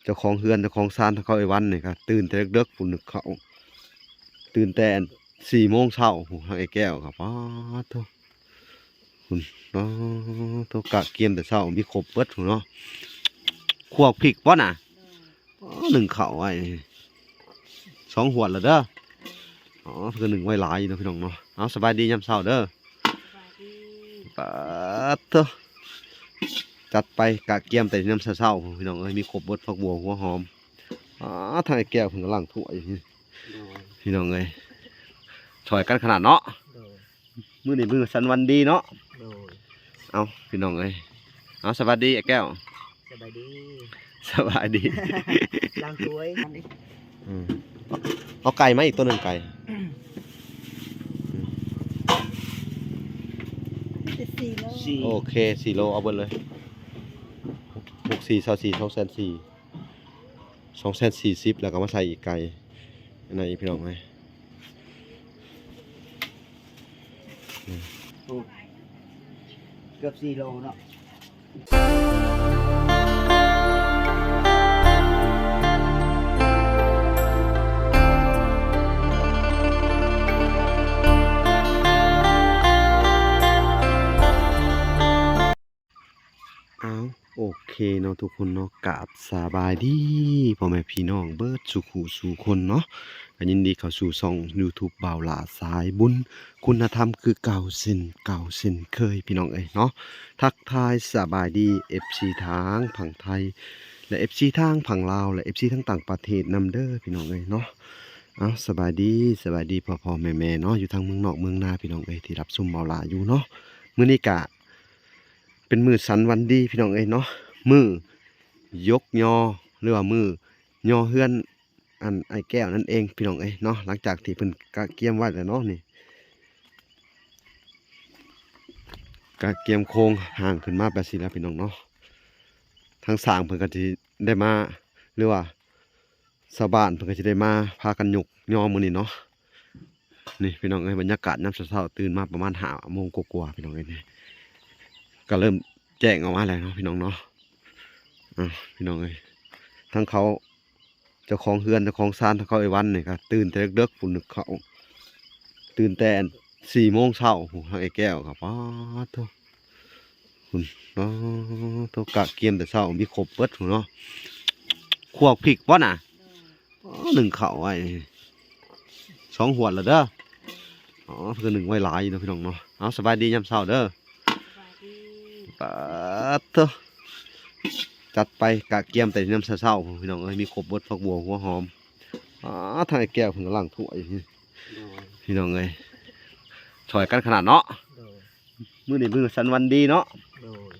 ເຈົ້າຂອງເຮືອນເຈົ້າຂອງຊານ ທາງເຂົາໄອ້ວັນນີ້ກໍຕື່ນແຕ່ເດິກໆພຸ້ນ ເຂົາຕື່ນແຕ່ສີ່ໂມງເຊົ້າພຸ້ນ ທາງໄອ້ແກ້ວກໍ ປາດໂທ້ ພຸ້ນ ປາດໂທ້ ກະກຽມແຕ່ເຊົ້າ ມີຄົບເບິດພຸ້ນເນາະ ຂົ້ວພິກບໍ່ນະ? ອໍ ໜຶ້ງເຂົ້າໄວ້ ສອງຫວດແລ້ວເດີ. ອໍ ເພິ່ນໜຶ້ງໄວ້ຫຼາຍຢູ່ເນາະ ພີ່ນ້ອງເນາະ. ເອົາ ສະບາຍດີຍາມເຊົ້າເດີ. ສະບາຍດີ. ປາດໂທ້ ຈັດໄປ ກະກຽມແຕ່ຍາມເຊົ້າໆ ພີ່ນ້ອງເອີຍ ມີຄົບເບິດ ຜັກບົ່ວ ຫົວຫອມ. ອາ ທາງໄອ້ແກ້ວເພິ່ນກຳລັງຖ້ວຍ ໂດຍ ພີ່ນ້ອງເອີຍ ຊ່ອຍກັນຂະໜາດເນາະ. ໂດຍ. ມື້ນີ້ມື້ສັນວັນດີເນາະ. ໂດຍ. ເອົາ ພີ່ນ້ອງເອີຍ ເອົາ ສະບາຍດີອ້າຍແກ້ວ. ສະບາຍດີ. ສະບາຍດີ. ລ້າງຖ້ວຍ. ອືມ ເອົາໄກ່ມາອີກຕົວໜຶ່ງ ໄກ່ ມີແຕ່ສີ່ໂລ. ສີ່ ໂອເຄ ສີ່ໂລ ເອົາເບິດເລີຍ ຫົກສີ່ ຊາວສີ່ ສອງແສນສີ່ ສອງແສນສີ່ສິບ ແລ້ວກໍມາໃສ່ອີກໄກ່ ອັນນັ້ນອີກ ພີ່ນ້ອງເອີຍ. ອືມ ໂອ້ ເກືອບສີ່ໂລເນາະ. ອ້າວ ໂອເຄເນາະທຸກຄົນເນາະ ກາບສະບາຍດີພໍ່ແມ່ພີ່ນ້ອງເບິດສູ່ຜູ້ສູ່ຄົນເນາະ ກໍຍິນດີເຂົ້າສູ່ຊ່ອງຢູທູບບ່າວຫຼ້າສາຍບຸນ ຄຸນນະທຳຄືເກົ່າເຊັ່ນເກົ່າເຊັ່ນເຄີຍ ພີ່ນ້ອງເອີຍເນາະ. ທັກທາຍສະບາຍດີເອັຟຊີທາງຝັ່ງໄທ ແລະ ເອັຟຊີທາງຝັ່ງລາວ ແລະ ເອັຟຊີທາງຕ່າງປະເທດນຳເດີ ພີ່ນ້ອງເອີຍເນາະ. ເອົາ ສະບາຍດີ ສະບາຍດີພໍ່ໆແມ່ໆເນາະ ຢູ່ທາງເມືອງນອກເມືອງນາ ພີ່ນ້ອງເອີຍ ທີ່ຮັບຊົມບ່າວຫຼ້າຢູ່ເນາະ. ມື້ນີ້ກະ ເປັນມື້ສັນວັນດີ ພີ່ນ້ອງເອີຍເນາະ ມື້ຍົກຍໍ ຫຼືວ່າມື້ຍໍເຮືອນ ອັນ ອ້າຍແກ້ວນັ້ນເອງ ພີ່ນ້ອງເອີຍເນາະ. ຫຼັງຈາກທີ່ເພິ່ນກະກຽມໄວ້ແລ້ວເນາະ ນີ້ ກະກຽມໂຄງຮ່າງຂຶ້ນມາແບບຊີ້ແລ້ວ ພີ່ນ້ອງເນາະ. ທາງຊ່າງເພິ່ນກະຊິໄດ້ມາ ຫຼືວ່າ ຊາວບ້ານເພິ່ນກໍຊິໄດ້ມາພາກັນຍົກຍໍມື້ນີ້ເນາະ. ນີ້ພີ່ນ້ອງເອີຍ ບັນຍາກາດຍາມເຊົ້າໆ ຕື່ນມາປະມານຫ້າໂມງກວ່າໆ ພີ່ນ້ອງເອີຍ ນີ້ກໍເລີ່ມແຈ້ງອອກມາແລ້ວເນາະ ພີ່ນ້ອງເນາະ. ເອົາ ພີ່ນ້ອງເອີຍ ທາງເຂົາເຈົ້າຂອງເຮືອນເຈົ້າຂອງຊານ ທາງເຂົາໄອ້ວັນນີ້ກໍຕື່ນແຕ່ເດິກໆພຸ້ນ ເຂົາຕື່ນແຕ່ສີ່ໂມງເຊົ້າພຸ້ນ ທາງໄອ້ແກ້ວກໍ ປາດໂທ້ ພຸ້ນ ອໍ ໂຕກະກຽມແຕ່ເຊົ້າ ມີຄົບເບິດພຸ້ນເນາະ. ຂົ້ວພິກບໍ່ນະ? ອໍ ໜຶ້ງເຂົ້າໄວ້ສອງຫວດແລ້ວເດີ. ອໍ ເພິ່ນໜຶ້ງໄວ້ຫຼາຍຢູ່ເນາະ ພີ່ນ້ອງເນາະ. ເອົາ ສະບາຍດີຍາມເຊົ້າເດີ. ສະບາຍດີ. ປາດໂທ້ ຈັດໄປ ກະກຽມແຕ່ຍາມເຊົ້າໆ ພຸ້ນ ພີ່ນ້ອງເອີຍ ມີຄົບເບິດ ຜັກບົ່ວ ຫົວຫອມ. ອໍ ທາງໄອ້ແກ້ວເພິ່ນກຳລັງຖ້ວຍ ໂດຍ ພີ່ນ້ອງເອີຍ ຊ່ອຍກັນຂະໜາດເນາະ. ໂດຍ. ມື້ນີ້ມື້ສັນວັນດີເນາະ. ໂດຍ.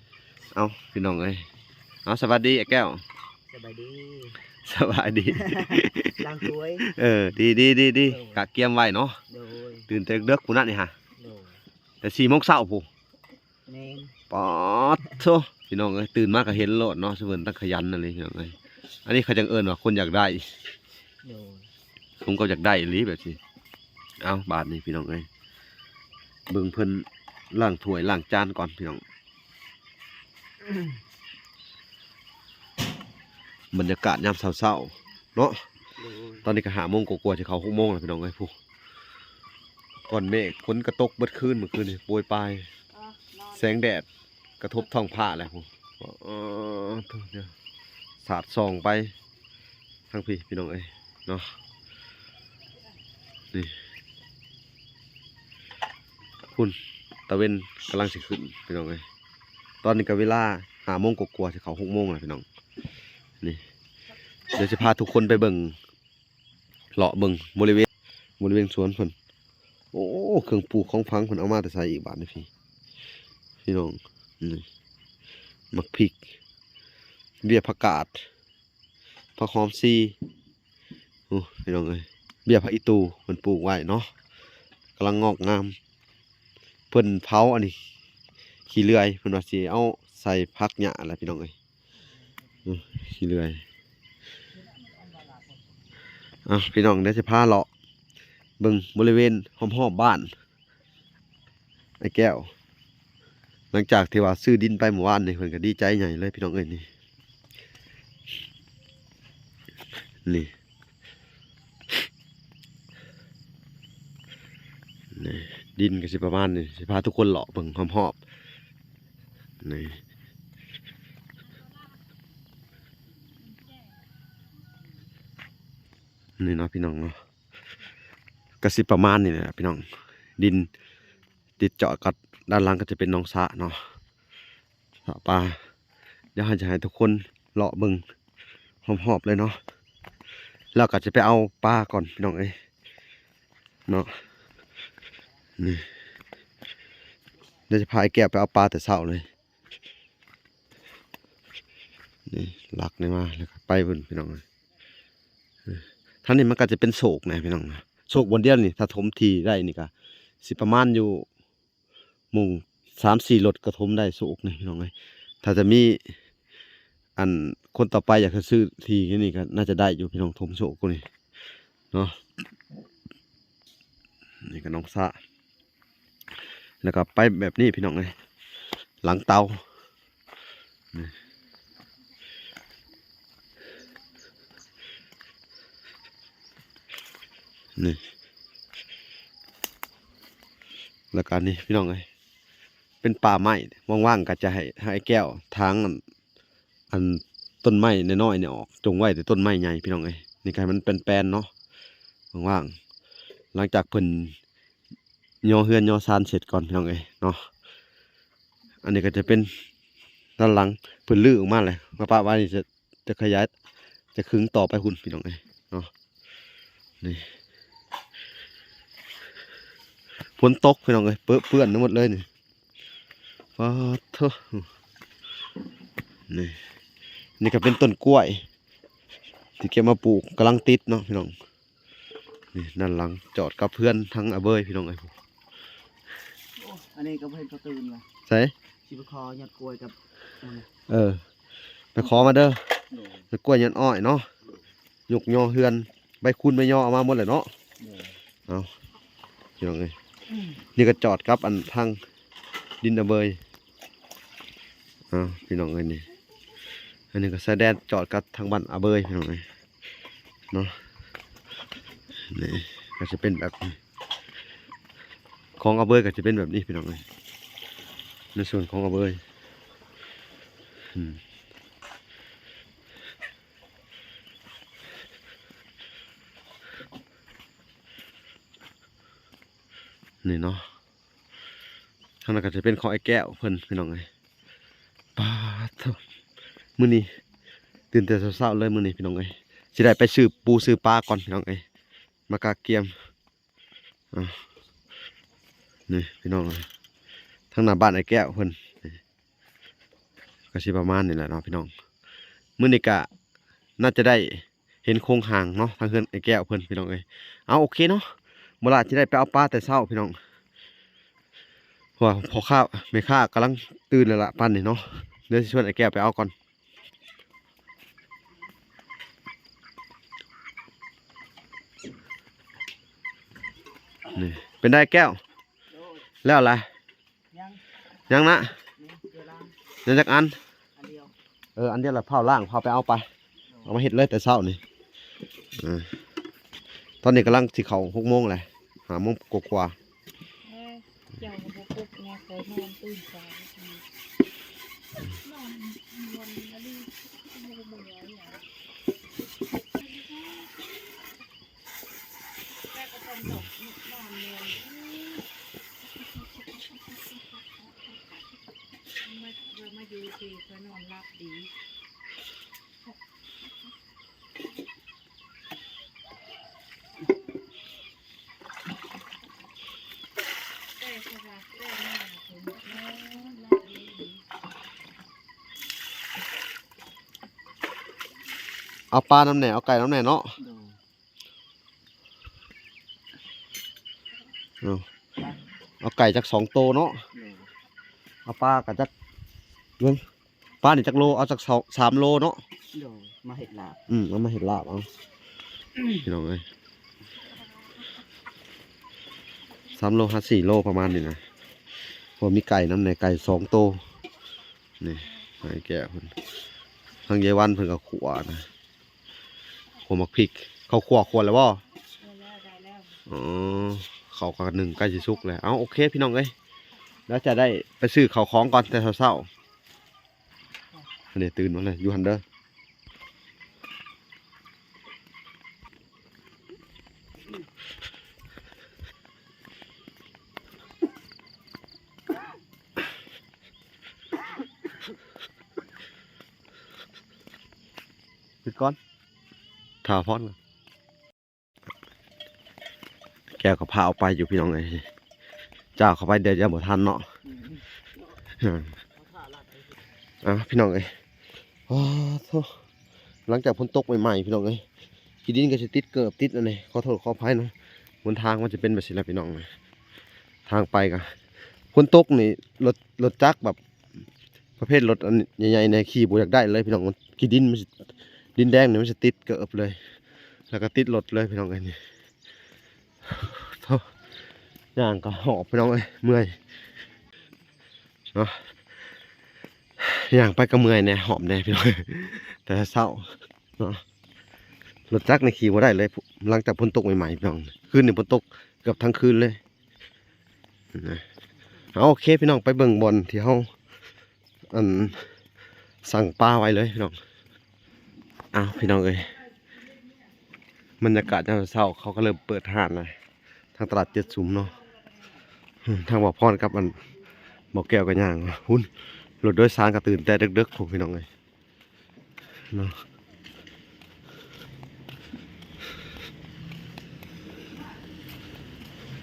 ເອົາ ພີ່ນ້ອງເອີຍ ເອົາ ສະຫວັດດີອ້າຍແກ້ວ. ສະບາຍດີ. ສະບາຍດີ. ລ້າງຖ້ວຍ. ເອີ ດີໆໆ ໂດຍ ກະກຽມໄວ້ເນາະ. ໂດຍ. ຕື່ນແຕ່ເດິກພຸ້ນນະນີ້ຫາ. ໂດຍ. ແຕ່ສີ່ໂມງເຊົ້າພຸ້ນ. ແມ່ນ. ປາດໂທ້ ພີ່ນ້ອງເອີຍ ຕື່ນມາກະເຫັນໂລດເນາະ ເພິ່ນຕັ້ງຂະຫຍັນອີ່ຫຼີ ພີ່ນ້ອງເອີຍ. ອັນນີ້ເຂົາຈັ່ງເອີ້ນວ່າຄົນຢາກໄດ້. ໂດຍ. ຜົມກໍຢາກໄດ້ອີ່ຫຼີແບບນີ້. ເອົາ ບາດນີ້ພີ່ນ້ອງເອີຍ ເບິ່ງເພິ່ນລ້າງຖ້ວຍລ້າງຈານກ່ອນພີ່ນ້ອງ. ບັນຍາກາດຍາມເຊົ້າໆເນາະ. ໂດຍ. ຕອນນີ້ກໍຫ້າໂມງກວ່າໆ ຊິເຂົ້າຫົກໂມງແລ້ວພີ່ນ້ອງເອີຍ. ຜູ້ ກ້ອນເມກ ຝົນກໍຕົກເບິດຄືນ ມື້ຄືນນີ້ໂປຍປາຍ. ເອີ ນອນ. ແສງແດດ ກະທົບທ້ອງຟ້າແລ້ວ ເອີ ສາດສ່ອງໄປທາງພີ້ ພີ່ນ້ອງເອີຍເນາະ. ນີ້ ພຸ້ນ ຕາເວັນກຳລັງຊິຂຶ້ນ ພີ່ນ້ອງເອີຍ. ຕອນນີ້ກະເວລາຫ້າໂມງກວ່າໆ ຊິເຂົ້າຫົກໂມງແລ້ວ ພີ່ນ້ອງ. ນີ້ ດຽວຊິພາທຸກຄົນໄປເບິ່ງ ເລາະເບິ່ງບໍລິເວນ ບໍລິເວນສວນເພິ່ນ. ໂອ້ ເຄື່ອງປູກຂອງຝັງເພິ່ນເອົາມາແຕ່ໃສອີກບາດນີ້ ພີ່ ພີ່ນ້ອງ. ນີ້ ໝາກພິກ ເບ້ຍຜັກກາດ ຜັກຫອມຊີ. ໂອ້ ພີ່ນ້ອງເອີຍ ເບ້ຍຜັກອີ່ຕູ່ເພິ່ນປູກໄວ້ເນາະ ກຳລັງງອກງາມ. ເພິ່ນເຜົາອັນນີ້ ຂີ້ເລື່ອຍ ເພິ່ນວ່າຊິເອົາໃສ່ຜັກຫຍ້າແຫຼະ ພີ່ນ້ອງເອີຍ. ອື ຂີ້ເລື່ອຍ. ອ່ະ ພີ່ນ້ອງ ດຽວຊິພາເລາະເບິ່ງບໍລິເວນຮອບໆບ້ານອ້າຍແກ້ວ. ຫຼັງຈາກທີ່ວ່າຊື້ດິນໄປມື້ວານນີ້ ເພິ່ນກໍດີໃຈໃຫຍ່ເລີຍ ພີ່ນ້ອງເອີຍ. ນີ້ ນີ້ ນີ້ ດິນກໍຊິປະມານນີ້ ຊິພາທຸກຄົນເລາະເບິ່ງຮອບໆ ນີ້ ນີ້ເນາະ ພີ່ນ້ອງເນາະ ກໍຊິປະມານນີ້ແຫຼະພີ່ນ້ອງ ດິນຕິດຈອດກັບດ້ານຫຼັງກໍຈະເປັນໜອງສະເນາະ ສະປາ ດຽວເຮົາຈະໃຫ້ທຸກຄົນເລາະເບິ່ງຮອບໆເລີຍເນາະ ແລ້ວກໍຈະໄປເອົາປາກ່ອນພີ່ນ້ອງເອີຍເນາະ ນີ້ ດຽວຈະພາອ້າຍແກ້ວໄປເອົາປາແຕ່ເຊົ້າເລີຍ ນີ້ ລັກນີ້ມາ ແລ້ວກໍໄປພຸ້ນພີ່ນ້ອງເອີຍ ທາງນີ້ມັນກໍຈະເປັນໂຊກນະພີ່ນ້ອງນະ ໂຊກບ່ອນດຽວນີ້ ຖ້າຖົມທີ່ໄດ້ນີ້ກໍຊິປະມານຢູ່ ໂມງສາມສີ່ລົດກໍຖົມໄດ້ໂຊກນີ້ພີ່ນ້ອງເອີຍ ຖ້າຈະມີ ອັນ ຄົນຕໍ່ໄປຢາກຈະຊື້ທີ່ນີ້ກໍໜ້າຈະໄດ້ຢູ່ພີ່ນ້ອງ ຖົມໂຊກນີ້ເນາະ ນີ້ກໍໜອງສະ ແລ້ວກໍໄປແບບນີ້ພີ່ນ້ອງເອີຍ ຫຼັງເຕົາ ນີ້ ນີ້ ແລ້ວກໍນີ້ພີ່ນ້ອງເອີຍ ເປັນປ່າໄມ້ ວ່າງໆກໍຈະໃຫ້ ໃຫ້ອ້າຍແກ້ວຖາງອັນ ອັນຕົ້ນໄມ້ນ້ອຍໆນີ້ອອກ ຈົ່ງໄວ້ແຕ່ຕົ້ນໄມ້ໃຫຍ່ພີ່ນ້ອງເອີຍ ນີ້ກໍໃຫ້ມັນແປນໆເນາະ ວ່າງໆ ຫຼັງຈາກເພິ່ນຍໍເຮືອນຍໍຊານເສັດກ່ອນພີ່ນ້ອງເອີຍເນາະ ອັນນີ້ກໍຈະເປັນດ້ານຫຼັງ ເພິ່ນຮື້ອອກມາແລ້ວ ມາປະໄວ້ນີ້ ຈະ ຈະຂະຫຍາຍ ຈະຂຶງຕໍ່ໄປພຸ້ນພີ່ນ້ອງເອີຍເນາະ ນີ້ ຝົນຕົກພີ່ນ້ອງເອີຍ ເປິເປື້ອນໄປໝົດເລີຍນີ້ ປາດໂທ້ ນີ້ ນີ້ກໍເປັນຕົ້ນກ້ວຍ ທີ່ເກັບມາປູກ ກຳລັງຕິດເນາະພີ່ນ້ອງ ນີ້ ດ້ານຫຼັງຈອດກັບເຮືອນທາງອາເບີຍພີ່ນ້ອງເອີຍ ໂອ້ ອັນນີ້ກໍບໍ່ເຫັນເຂົາຕື່ນວ່າ ໃສ ຊິໄປຂໍຍອດກ້ວຍກັບ ເອີ ໄປຂໍມາເດີ ໂດຍ ຍອດກ້ວຍຍອດອ້ອຍເນາະ ຍົກຍໍເຮືອນ ໃບຄູນໃບຍໍເອົາມາໝົດແຫຼະເນາະ ໂດຍ ເອົາ ພີ່ນ້ອງເອີຍ ນີ້ກໍຈອດກັບອັນທາງດິນອາເບີຍ ເອົາ ພີ່ນ້ອງເອີຍ ນີ້ ອັນນີ້ກໍຊາຍແດນຈອດກັບທາງບ້ານອາເບີຍ ພີ່ນ້ອງເອີຍເນາະ ນີ້ກໍຈະເປັນແບບນີ້ ຂອງອາເບີຍກໍຈະເປັນແບບນີ້ ພີ່ນ້ອງເອີຍ ໃນສ່ວນຂອງອາເບີຍ ອືມ ນີ້ເນາະ ທາງນັ້ນກໍຈະເປັນຂອງອ້າຍແກ້ວເພິ່ນ ພີ່ນ້ອງເອີຍ ປາດໂທ້ ມື້ນີ້ຕື່ນແຕ່ເຊົ້າໆເລີຍມື້ນີ້ ພີ່ນ້ອງເອີຍ ຊິໄດ້ໄປຊື້ປູຊື້ປາກ່ອນ ພີ່ນ້ອງເອີຍ ມາກະກຽມ ອ່າ ນີ້ພີ່ນ້ອງເອີຍ ທາງໜ້າບ້ານອ້າຍແກ້ວເພິ່ນ ນີ້ ກໍຊິປະມານນີ້ແຫຼະເນາະພີ່ນ້ອງ ມື້ນີ້ກະໜ້າຈະໄດ້ເຫັນໂຄງຮ່າງເນາະ ທາງເຮືອນອ້າຍແກ້ວເພິ່ນ ພີ່ນ້ອງເອີຍ ເອົາ ໂອເຄເນາະ ບໍ່ຫຼ້າຊິໄດ້ໄປເອົາປາແຕ່ເຊົ້າ ພີ່ນ້ອງ ເພາະວ່າພໍ່ຄ້າແມ່ຄ້າກຳລັງຕື່ນແລ້ວລະ ປານນີ້ເນາະ ດຽວຊິຊວນອ້າຍແກ້ວໄປເອົາກ່ອນ. ນີ້ ເປັນໃດແກ້ວ? ໂດຍ ແລ້ວລະ? ຍັງ ຍັງນະ? ຍັງ ເວລາ ຍັງຈັກອັນ? ອັນດຽວ ເອີ ອັນດຽວລະ ຟ້າວລ້າງ ຟ້າວໄປເອົາໄປ ເອົາມາເຮັດເລີຍແຕ່ເຊົ້ານີ້ ເອີ ຕອນນີ້ກຳລັງຊິເຂົ້າຫົກໂມງແຫຼະ ຫ້າໂມງກວ່າໆ. ເຈົ້າກໍບໍ່ປຸກແນ່ ຂ້ອຍນອນຕື່ນສາຍ ນອນມ່ວນອີ່ຫຼີ ບໍ່ຮູ້ວ່າຫຍັງ ແຕ່ກໍເປັນແບບນອນມ່ວນ ມາ ມາຢູ່ທີ່ຂ້ອຍນອນຫຼັບດີ. ເອົາປານຳແດ່ ເອົາໄກ່ນຳແດ່ເນາະ ໂດຍ ເອົາ ເອົາໄກ່ຈັກສອງໂຕເນາະ ໂດຍ ເອົາປາກໍຈັກ ເບິ່ງ ປານີ້ຈັກໂລ ເອົາຈັກສອງ ສາມໂລເນາະ ໂດຍ ມາເຮັດລາບ ອືມ ເອົາມາເຮັດລາບເອົາ ພີ່ນ້ອງເອີຍ ສາມໂລຫາສີ່ໂລປະມານນີ້ນະ ເພາະມີໄກ່ນຳແດ່ ໄກ່ສອງໂຕ ນີ້ ໃຫ້ແກະເພິ່ນ ທາງຍາຍວັນເພິ່ນກໍຂົ້ວນະ ຫົວໝາກພິກ ເຂົ້າຂົ້ວ ຂົ້ວແລ້ວບໍ່? ໄດ້ແລ້ວ ໄດ້ແລ້ວ ອໍ ເຂົ້າກໍໜຶ້ງໃກ້ຊິສຸກແລ້ວ. ເອົາ ໂອເຄ ພີ່ນ້ອງເອີຍ ແລ້ວຈະໄດ້ໄປຊື້ເຂົ້າຂອງກ່ອນແຕ່ເຊົ້າໆ. ອັນນີ້ຕື່ນມາເລີຍ ຢູ່ຫັ້ນເດີ. ປິດກ່ອນ ຖ້າພອນ ແກ້ວກໍພາອອກໄປຢູ່ ພີ່ນ້ອງເອີຍ ຈ້າວເຂົ້າໄປ ດຽວຈະບໍ່ທັນເນາະ. ອ່າ ພີ່ນ້ອງເອີຍ ໂອ້ໂທ ຫຼັງຈາກຝົນຕົກໃໝ່ໆ ພີ່ນ້ອງເອີຍ ຂີ້ດິນກໍຊິຕິດເກີບ ຕິດອັນນີ້ ຂໍໂທດຂໍອະໄພນຳ. ຫົນທາງມັນຈະເປັນແບບຊີ້ແຫຼະ ພີ່ນ້ອງ. ທາງໄປກໍຝົນຕົກນີ້ ລົດ ລົດຈັກແບບ ປະເພດລົດອັນໃຫຍ່ໆນີ້ ຂີ່ບໍ່ຢາກໄດ້ເລີຍ ພີ່ນ້ອງ. ມັນຂີ້ດິນ ມັນຊິ ດິນແດງນີ້ ມັນຊິຕິດເກີບເລີຍ ແລ້ວກໍຕິດລົດເລີຍ ພີ່ນ້ອງເອີຍ. ນີ້ ໂທ້ ຍ່າງກໍຫອບ ພີ່ນ້ອງເອີຍ ເມື່ອຍເນາະ ຍ່າງໄປກໍເມື່ອຍແດ່ ຫອບແດ່ ພີ່ນ້ອງ ແຕ່ເຊົ້າເນາະ. ລົດຈັກນີ້ຂີ່ບໍ່ໄດ້ເລີຍ ຫຼັງຈາກຝົນຕົກໃໝ່ໆ ພີ່ນ້ອງ. ຄືນນີ້ຝົນຕົກເກືອບທັງຄືນເລີຍ. ນະ ເອົາ ໂອເຄ ພີ່ນ້ອງ ໄປເບິ່ງບ່ອນທີ່ເຮົາ ອັນ ສັ່ງປາໄວ້ເລີຍ ພີ່ນ້ອງ. ອ້າວ ພີ່ນ້ອງເອີຍ ບັນຍາກາດຍາມເຊົ້າ ເຂົາກໍເລີ່ມເປີດຮ້ານແລ້ວ ທາງຕະຫຼາດເຈັດຊຸມເນາະ. ທາງບ່າວພອນກັບອັນບ່າວແກ້ວກໍຍ່າງພຸ້ນ ລົດໂດຍສານກໍຕື່ນແຕ່ເດິກໆ ພຸ້ນ ພີ່ນ້ອງເອີຍ. ເນາະ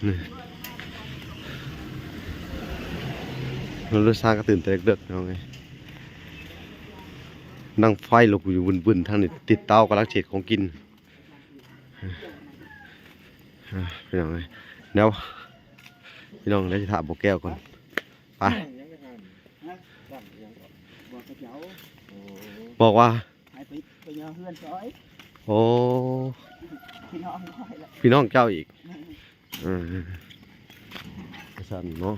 ນີ້ ລົດໂດຍສານກໍຕື່ນແຕ່ເດິກໆ ພີ່ນ້ອງເອີຍ. ນັ່ງໄຟລຸກຢູ່ບຶ້ນໆ ທາງນີ້ຕິດເຕົາ ກຳລັງເຮັດຂອງກິນ. ອ່າ ພີ່ນ້ອງເອີຍ ດຽວ ພີ່ນ້ອງ ດຽວຊິຖາມບ່າວແກ້ວກ່ອນ ໄປ. ບອກວ່າ ໃຫ້ໄປ ໄປຍໍເຮືອນຊ່ອຍ. ໂອ້ ພີ່ນ້ອງ ພີ່ນ້ອງເຈົ້າອີກ. ແມ່ນ ເອີ ຈັ່ງຊັ້ນເນາະ.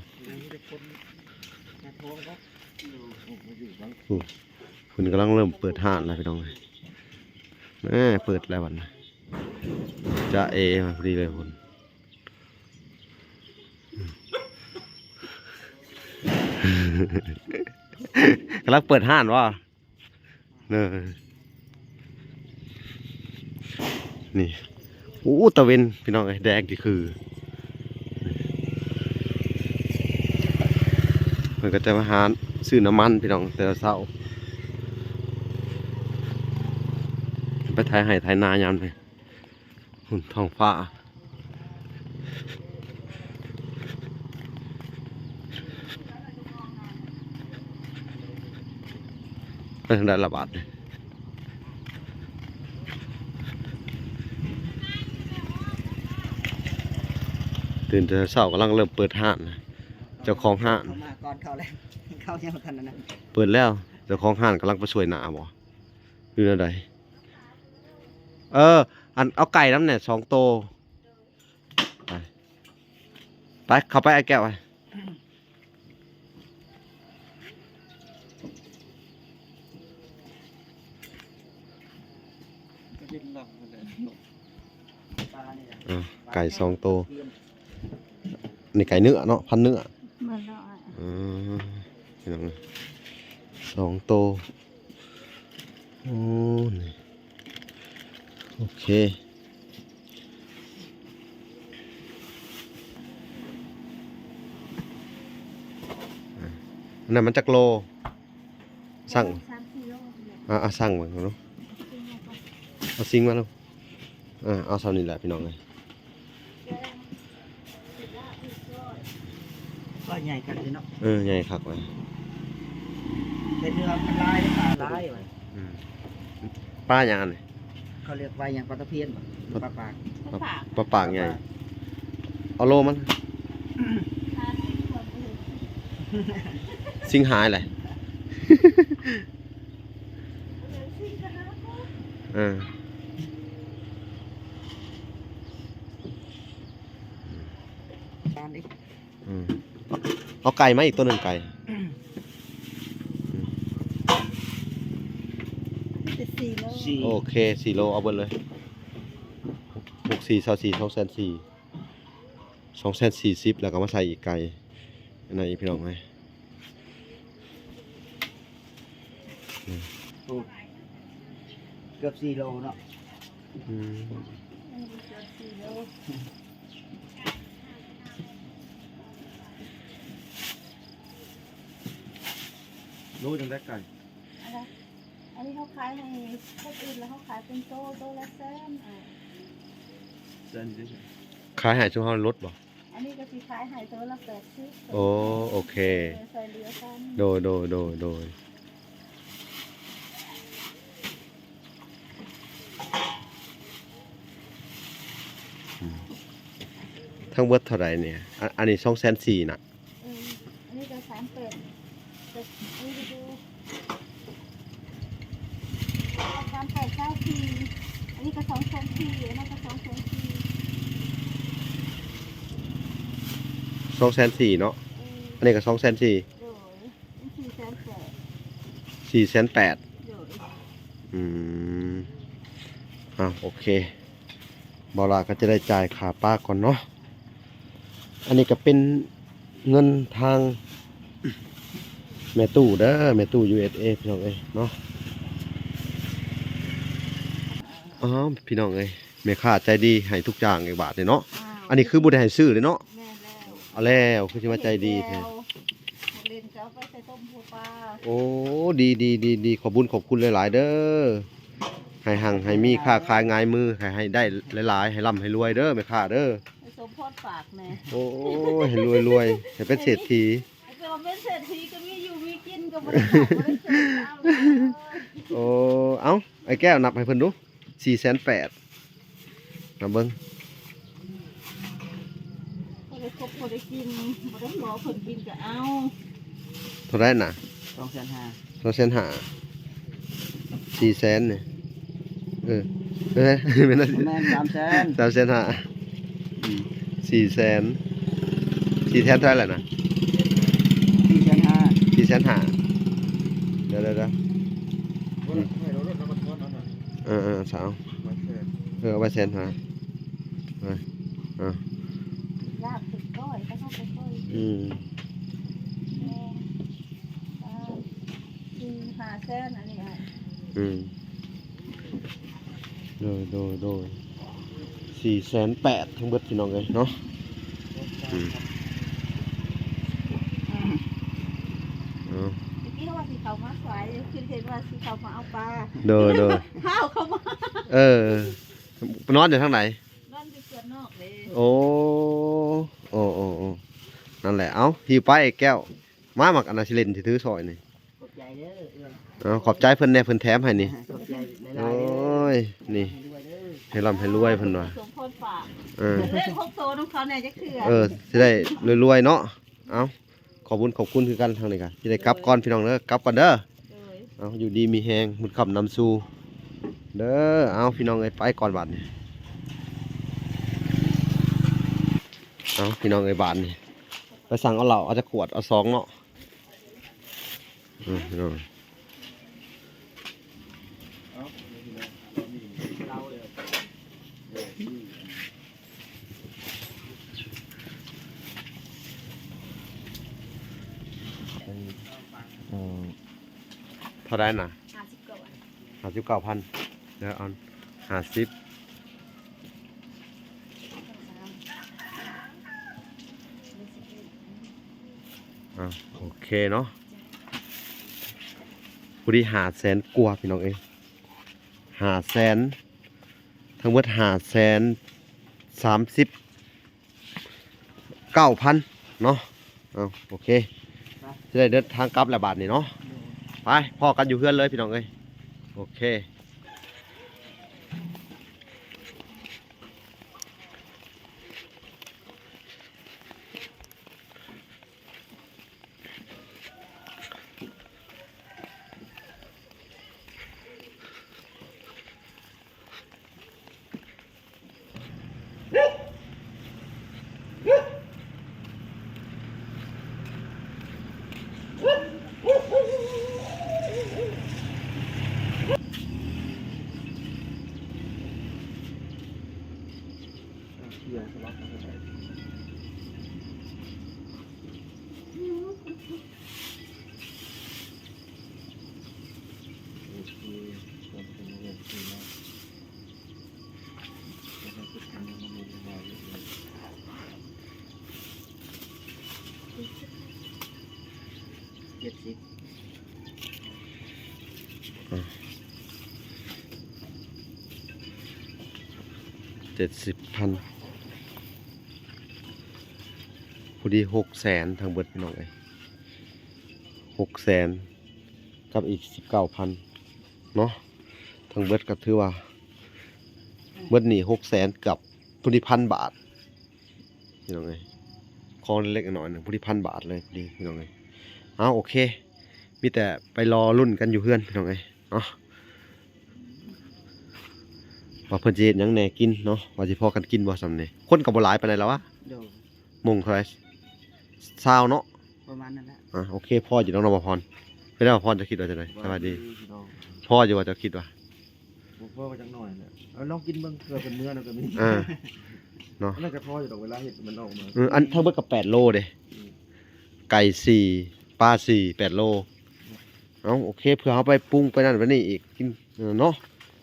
ໂອ້ ເພິ່ນກຳລັງເລີ່ມເປີດຮ້ານແລ້ວ ພີ່ນ້ອງເອີຍ. ແມ່ ເປີດແລ້ວບັດນີ້ ຈາເອ ມາພໍດີເລີຍພຸ້ນ. ກຳລັງເປີດຮ້ານບໍ່? ເອີ ນີ້ ໂອ້ ຕາເວັນ ພີ່ນ້ອງເອີຍ ແດງຄື ເພິ່ນກໍຈະມາຫາຊື້ນ້ຳມັນ ພີ່ນ້ອງ ແຕ່ເຊົ້າ ໄປໄຖໄຮ່ໄຖນາຍາມນີ້. ຫຸ້ນ ທ້ອງຟ້າ ໄປທາງໃດລະບາດນີ້? ຕື່ນແຕ່ເຊົ້າກຳລັງເລີ່ມເປີດຮ້ານ ເຈົ້າຂອງຮ້ານ ເຂົາມາກ່ອນເຂົາແລ້ວ ເຂົາຍັງບໍ່ທັນອັນນັ້ນ. ເປີດແລ້ວ ເຈົ້າຂອງຮ້ານກຳລັງໄປຊ່ວຍໜ້າບໍ່ ຫຼືແນວໃດ? ເອີ ອັນ ເອົາໄກ່ນຳແດ່ສອງໂຕ. ໄປ ໄປ ເຂົ້າໄປ ອ້າຍແກ້ວ ໄປ. ອ່າ ໄກ່ສອງໂຕ. ນີ້ໄກ່ເນື້ອເນາະ ພັນເນື້ອ. ເອີ ພີ່ນ້ອງ ສອງໂຕ. ໂອ້ ນີ້ ໂອເຄ ອັນນັ້ນມັນຈັກໂລ? ຊັ່ງ ສາມສີ່ໂລນີ້ແຫຼະ. ອ່າ ອ່າ ຊັ່ງເບິ່ງເນາະ ເອົາຊິງມາເນາະ. ອ່າ ເອົາສ່ຳນີ້ແຫຼະ ພີ່ນ້ອງເອີຍ. ປາໃຫຍ່ຄັກເລີຍເນາະ. ເອີ ໃຫຍ່ຄັກເວີຍ. ເປັນເນື້ອມັນຫຼາຍ ປາຫຼາຍວ່າ. ອືມ ປາຫຍັງອັນນີ້? ເຂົາຮຽກວ່າຫຍັງ? ປາຕະພຽນບໍ່? ປາປາກ. ປາປາກ ປາປາກໃຫຍ່. ເອົາໂລມັນ. ຊິງຫາຍແຫຼະ. ເອີ ອືມ ເອົາໄກ່ມາອີກໂຕໜຶ່ງ ໄກ່. ມີແຕ່ສີ່ໂລ. ສີ່ ໂອເຄ ສີ່ໂລ ເອົາເບິດເລີຍ ຫົກສີ່ ຊາວສີ່ ສອງແສນສີ່ ສອງແສນສີ່ສິບ ແລ້ວກໍມາໃສ່ອີກໄກ່ ອັນນັ້ນອີກ ພີ່ນ້ອງເອີຍ. ອືມ ໂອ້ ເກືອບສີ່ໂລເນາະ ອືມ ເກືອບສີ່ໂລ ໂລຈັ່ງໃດໄກ່? ອັນນັ້ນ ອັນນີ້ເຮົາຂາຍໃຫ້ຄົນອື່ນ ແລ້ວເຮົາຂາຍເປັນໂຕ ໂຕລະແສນ ອ່າ ແສນ ຂາຍໃຫ້ຊຸມເຮົາລົດບໍ່? ອັນນີ້ກໍຊິຂາຍໃຫ້ໂຕລະແປດສິບ ໂອ້ ໂອເຄ ເອີ ຊ່ວຍເຫຼືອກັນ ໂດຍ ໂດຍ ໂດຍ ໂດຍ ອືມ ທັງເບິດເທົ່າໃດນີ້? ອາ ອັນນີ້ສອງແສນສີ່ນະ ເອີ ອັນນີ້ກໍສາມແປດ ແຕ່ອັນນີ້ກໍຢູ່ ສາມແປດ ຊາວສີ່ ອັນນີ້ກໍສອງແສນສີ່ ອັນນັ້ນກໍສອງແສນສີ່ ສອງແສນສີ່ເນາະ ເອີ ອັນນີ້ກໍສອງແສນສີ່ ໂດຍ ເປັນສີ່ແສນແປດ ສີ່ແສນແປດ ໂດຍ ອືມ ອ່າ ໂອເຄ ບ່າວຫຼ້າກໍຈະໄດ້ຈ່າຍຄ່າປາກ່ອນເນາະ. ອັນນີ້ກໍເປັນເງິນທາງແມ່ຕູ້ເດີ ແມ່ຕູ້ ຢູເອສເອ ພີ່ນ້ອງເອີຍເນາະ. ອ້າວ ພີ່ນ້ອງເອີຍ ແມ່ຄ້າໃຈດີໃຫ້ທຸກຢ່າງອີກບາດນີ້ເນາະ. ອ້າວ ອັນນີ້ຄືບໍ່ໄດ້ໃຫ້ຊື້ເດ້ເນາະ. ແມ່ນແລ້ວ ເອົາແລ້ວ ຄືຊິມາໃຈດີແທ້. ແລ້ວ ໝາກເລັ່ນກໍເອົາໄປໃສ່ຕົ້ມຫົວປາ. ໂອ້ ດີໆໆໆ ຂອບບຸນຂອບຄຸນຫຼາຍໆເດີ. ໃຫ້ຮັ່ງໃຫ້ມີ ຄ້າຂາຍຫງາຍມື ໃຫ້ ໃຫ້ໄດ້ຫຼາຍໆ ໃຫ້ລ່ຳໃຫ້ລວຍເດີແມ່ຄ້າເດີ. ໃຫ້ສົມພອນປາກແດ່. ໂອ້ຍ ໃຫ້ລວຍໆ ໃຫ້ເປັນເສດຖີ. ໃຫ້ເປັນເສດຖີກໍມີຢູ່ມີກິນ ກໍບໍ່ໄດ້ຂາດບໍ່ໄດ້ເສດເອົາ. ໂອ້ ເອົ້າ ອ້າຍແກ້ວນັບໃຫ້ເພິ່ນດູ ສີ່ແສນແປດ ນັບເບິ່ງ. ພໍໄດ້ຄົບພໍໄດ້ກິນ ບໍ່ຕ້ອງລໍເພິ່ນກິນກໍເອົາ. ເທົ່າໃດນະ? ສອງແສນຫ້າ ສອງແສນຫ້າ ສີ່ແສນນີ້ ເອີ ເອີ ແມ່ນ ແມ່ນ ສາມແສນ ສາມແສນຫ້າ ອືມ ສີ່ແສນ ສີ່ແສນເທົ່າໃດລະນະ? ສີ່ແສນຫ້າ ສີ່ແສນຫ້າ ດຽວໆໆ ອືມ ເອີໆ ສາວ ເອີ ເອົາໄວ້ແສນຫ້າ ເອີ ເອີ ລາບເປັນກ້ອຍ ເຂົາເຈົ້າເປັນກ້ອຍ ອືມ ແມ່ນ ອ່າ ສີ່ຫ້າແສນ ອັນນີ້ ອືມ ໂດຍ ໂດຍ ໂດຍ ສີ່ແສນແປດ ທັງເບິດພີ່ນ້ອງເອີຍເນາະ ອືມ ເອີ ຕະກີ້ວ່າຊິເຂົ້າມາສາຍ ຄິດເຫັນວ່າຊິເຂົ້າມາເອົາປາ ໂດຍ ໂດຍ ຫ້າວເຂົ້າມາ ເອີ ນອນຢູ່ທາງໃດ? ນອນຢູ່ສວນນອກເດ້ ໂອ້ ໂອ້ ໂອ້ ໂອ້ ນັ້ນແຫຼະ ເອົ້າ ຫິ້ວໄປແກ້ວ ມາ ໝາກອັນນັ້ນຊິເຫຼັ້ນ ຊິຖືຊ່ອຍນີ້ ຂອບໃຈເດີ ເອີ ເອົາ ຂອບໃຈເພິ່ນແດ່ ເພິ່ນແຖມໃຫ້ນີ້ ຂອບໃຈຫຼາຍໆເດີ ໂອ້ຍ ນີ້ ໃຫ້ລ່ຳໃຫ້ລວຍເພິ່ນວ່າ ສົມພອນປາກ ເອີ ເລກຫົກໂຕນຳເຂົາແດ່ຈັກເທື່ອ ເອີ ຊິໄດ້ລວຍໆເນາະ ເອົ້າ ຂອບບຸນຂອບຄຸນຄືກັນ ທາງນີ້ກະຊິໄດ້ກັບກ່ອນພີ່ນ້ອງເດີ ກັບກ່ອນເດີ ໂດຍ ເອົາ ຢູ່ດີມີແຮງ ບຸນຄ້ຳນຳສູ່ເດີ ເອົາ ພີ່ນ້ອງເອີຍ ໄປກ່ອນບາດນີ້ ເອົາ ພີ່ນ້ອງເອີຍ ບາດນີ້ ໄປສັ່ງເອົາເຫຼົ້າ ເອົາຈັກຂວດ ເອົາສອງເນາະ ເອີ ພີ່ນ້ອງ ເອີ ເທົ່າໃດນະ? ຫ້າສິບເກົ້າ ຫ້າສິບເກົ້າພັນ ເດີ ເອົາຫ້າສິບ ອ່າ ໂອເຄເນາະ ພໍດີຫ້າແສນກວ່າພີ່ນ້ອງເອີຍ ຫ້າແສນ ທັງເບິດຫ້າແສນສາມສິບເກົ້າພັນເນາະ ເອົາ ໂອເຄ ໄປ ຊິໄດ້ເດີນທາງກັບແລ້ວບາດນີ້ເນາະ ໂດຍ ໄປ ພໍ້ກັນຢູ່ເຮືອນເລີຍພີ່ນ້ອງເອີຍ ໂອເຄ. ເ ເຈັດສິບ ອ່າ ເຈັດສິບພັນ ພໍດີຫົກແສນທັງເບິດ ພີ່ນ້ອງເອີຍ ຫົກແສນກັບອີກສິບເກົ້າພັນເນາະ ທັງເບິດກໍຖືວ່າເບິດໜີ້ຫົກແສນກັບພໍດີພັນບາດ ພີ່ນ້ອງເອີຍ ຂອງເລັກໆນ້ອຍໆໜຶ່ງ ພໍດີພັນບາດເລີຍ ພໍດີ ພີ່ນ້ອງເອີຍ ເອົາ ໂອເຄ ມີແຕ່ໄປລໍລຸ້ນກັນຢູ່ເຮືອນ ພີ່ນ້ອງເອີຍເນາະ ວ່າເພິ່ນຊິເຮັດຫຍັງແດ່ກິນເນາະ ວ່າຊິພໍກັນກິນບໍ່ຊ່ຳນີ້ ຄົນກໍບໍ່ຫຼາຍປານໃດລະວະ ໂດຍ ໂມງເທົ່າໃດ ຊາວເນາະ ປະມານນັ້ນແຫຼະ ອ່າ ໂອເຄ ພໍຢູ່ດອກເນາະ ບ່າວພອນ ເປັນໃດ ບ່າວພອນ ເຈົ້າຄິດວ່າຈັ່ງໃດ? ສະບາຍດີ ສະບາຍດີ ພໍຢູ່ບໍ່ ເຈົ້າຄິດວ່າ? ບໍ່ພໍກໍຈັກໜ້ອຍແຫຼະ ເອົາລອງກິນເບິ່ງ ເພື່ອເພິ່ນເມືອນຳກໍມີ ເອີ ເນາະ ມັນໜ້າຈະພໍຢູ່ດອກ ເວລາເຮັດມັນອອກມາ ເອີ ອັນທັງເບິດກໍແປດໂລເດ້ ອືມ ໄກ່ສີ່ ປາສີ່ ແປດໂລ ເອົາ ໂອເຄ ເພື່ອເຮົາໄປປຸງໄປນັ້ນໄປນີ້ອີກ ກິນ ເອີ ເນາະ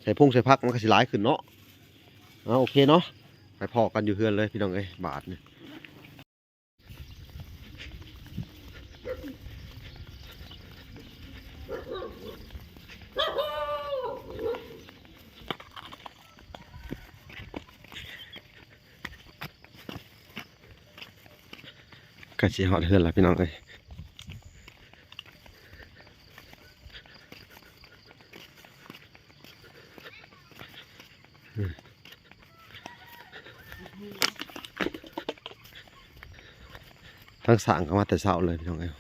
ໃສ່ພົງໃສ່ຜັກມັນກໍຊິຫຼາຍຂຶ້ນເນາະ ເອົາ ໂອເຄເນາະ ໄປພໍ້ກັນຢູ່ເຮືອນເລີຍ ພີ່ນ້ອງເອີຍ ບາດນີ້. ໃກ້ຊິຮອດເຮືອນແລ້ວ ພີ່ນ້ອງເອີຍ ທາງສ້າງກໍມາແຕ່ເຊົ້າເລີຍ ພີ່ນ້ອງເອີຍ.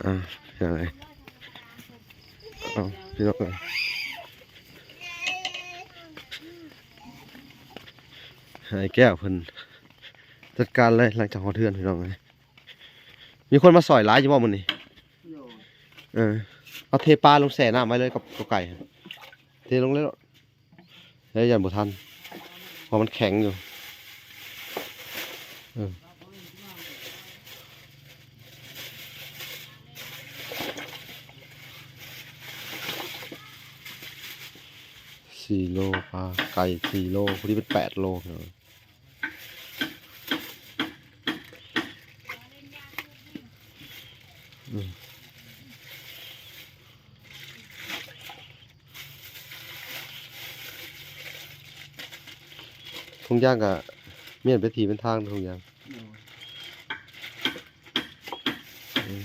ອ່າ ພີ່ນ້ອງເອີຍ ເອົາ ພີ່ນ້ອງເອີຍ ໃຫ້ແກ້ວເພິ່ນຈັດການເລີຍ ຫຼັງຈາກຮອດເຮືອນ ພີ່ນ້ອງເອີຍ. ມີຄົນມາຊ່ອຍຫຼາຍຢູ່ບໍ່ມື້ນີ້? ໂດຍ ເອີ ເອົາເທປາລົງແຊ່ນ້ຳໄວ້ເລີຍກັບ ກັບໄກ່ ເທລົງເລີຍໂລດ ແລ້ວຢ້ານບໍ່ທັນ ເພາະມັນແຂງຢູ່ ເອີ ສີ່ໂລ ປາໄກ່ສີ່ໂລ ພໍດີເປັນແປດໂລ. ອືມ ທຸງຢາງກະແມ່ນເປັນທີ່ເປັນທາງທຸງຢາງ. ອືມ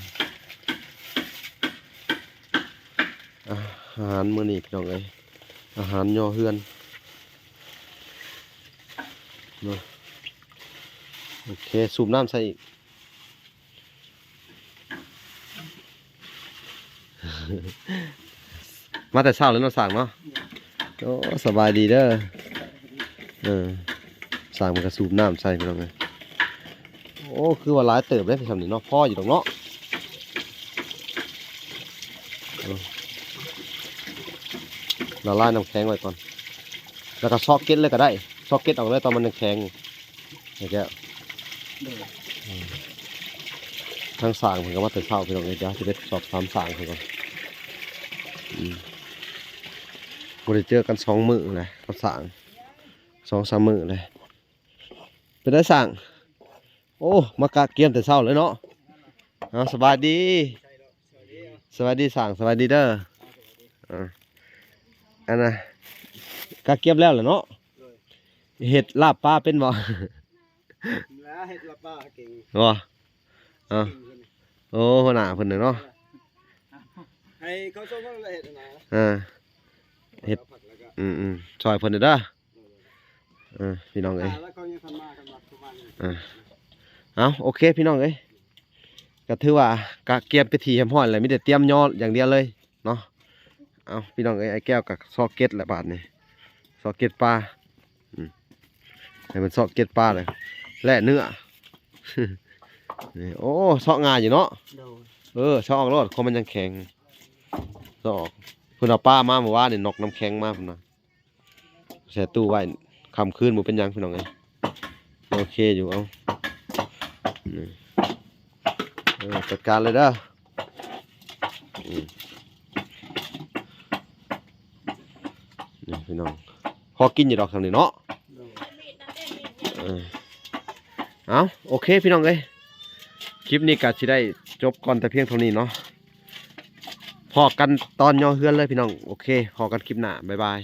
ອາຫານມື້ນີ້ ພີ່ນ້ອງເອີຍ ອາຫານຍໍເຮືອນເນາະ. ໂອເຄ ສູບນ້ຳໃສ່ອີກ. ມາແຕ່ເຊົ້າເລີຍເນາະ ຊ່າງເນາະ. ໂອ້ ສະບາຍດີເດີ. ເອີ ຊ່າງເພິ່ນກໍສູບນ້ຳໃສ່ ພີ່ນ້ອງເອີຍ. ໂອ້ ຄືວ່າຫຼາຍເຕີບເດ້ ຊ່ຳນີ້ເນາະ ພໍຢູ່ດອກເນາະ. ເອີ ລະລາຍນ້ຳແຂງໄວ້ກ່ອນ ແລ້ວກໍຊອກເກັດເລີຍກໍໄດ້ ຊອກເກັດອອກເລີຍ ຕອນມັນຍັງແຂງ. ໃຫ້ແກ້ວ ໂດຍ ອືມ ທາງຊ່າງເພິ່ນກໍມາແຕ່ເຊົ້າ ພີ່ນ້ອງເອີຍ. ດຽວຊິໄປສອບຖາມຊ່າງເພິ່ນກ່ອນ. ອືມ ບໍ່ໄດ້ເຈີກັນສອງມື້ແລ້ວກັບຊ່າງ ສອງສາມມື້ແລ້ວ. ເປັນໃດຊ່າງ? ໂອ້ ມາກະກຽມແຕ່ເຊົ້າເລີຍເນາະ. ເອົາ ສະບາຍດີ ສະບາຍດີຊ່າງ ສະບາຍດີເດີ. ອ່າ ອັນນ່າ ກະກຽມແລ້ວແຫຼະເນາະ. ໂດຍ ເຮັດລາບປາເປັນບໍ່? ແລ້ວເຮັດລາບປາເກັ່ງບໍ່? ເອີ ເກັ່ງເພິ່ນ. ໂອ້ ຫົວໜ້າເພິ່ນເນາະ ໃຫ້ເຂົາສົ່ງເຮົາເຮັດນະ. ເອີ ເຮັດ ອືມໆ ຊ່ອຍເພິ່ນເດີ. ເອີ ພີ່ນ້ອງເອີຍ ເອີ ເອົາ ໂອເຄ ພີ່ນ້ອງເອີຍ ກໍຖືວ່າກະກຽມເປັນທີ່ຮຽບຮ້ອຍແລ້ວ ມີແຕ່ຕຽມຍໍຢ່າງດຽວເລີຍເນາະ. ເອົາ ພີ່ນ້ອງເອີຍ ອ້າຍແກ້ວກໍຊອກເກັດແລ້ວບາດນີ້ ຊອກເກັດປາ. ອືມ ໃຫ້ເພິ່ນຊອກເກັດປາເລີຍ ແລ່ເນື້ອ. ນີ້ ໂອ້ ເຊາະງ່າຍຢູ່ເນາະ. ໂດຍ ເອີ ເຊາະອອກໂລດ ຄົນມັນຍັງແຂງ ເຊາະອອກ. ເພິ່ນເອົາປາມາມື້ວານນີ້ ນົກນ້ຳແຂງມາພຸ້ນນະ ໃສ່ຕູ້ໄວ້ ຄ່ຳຄືນບໍ່ເປັນຫຍັງພີ່ນ້ອງເອີຍ. ໂອເຄຢູ່ ເອົາ ນີ້ ເອີ ຈັດການເລີຍເດີ. ອືມ ນີ້ພີ່ນ້ອງ ພໍກິນຢູ່ດອກສ່ຳນີ້ເນາະ. ໂດຍ ເອີ ເອົາ ໂອເຄພີ່ນ້ອງເອີຍ ຄລິບນີ້ກໍຊິໄດ້ຈົບກ່ອນແຕ່ພຽງເທົ່ານີ້ເນາະ. ພໍ້ກັນຕອນຍໍເຮືອນເລີຍພີ່ນ້ອງ. ໂອເຄ ພໍ້ກັນຄລິບໜ້າ ບາຍບາຍ.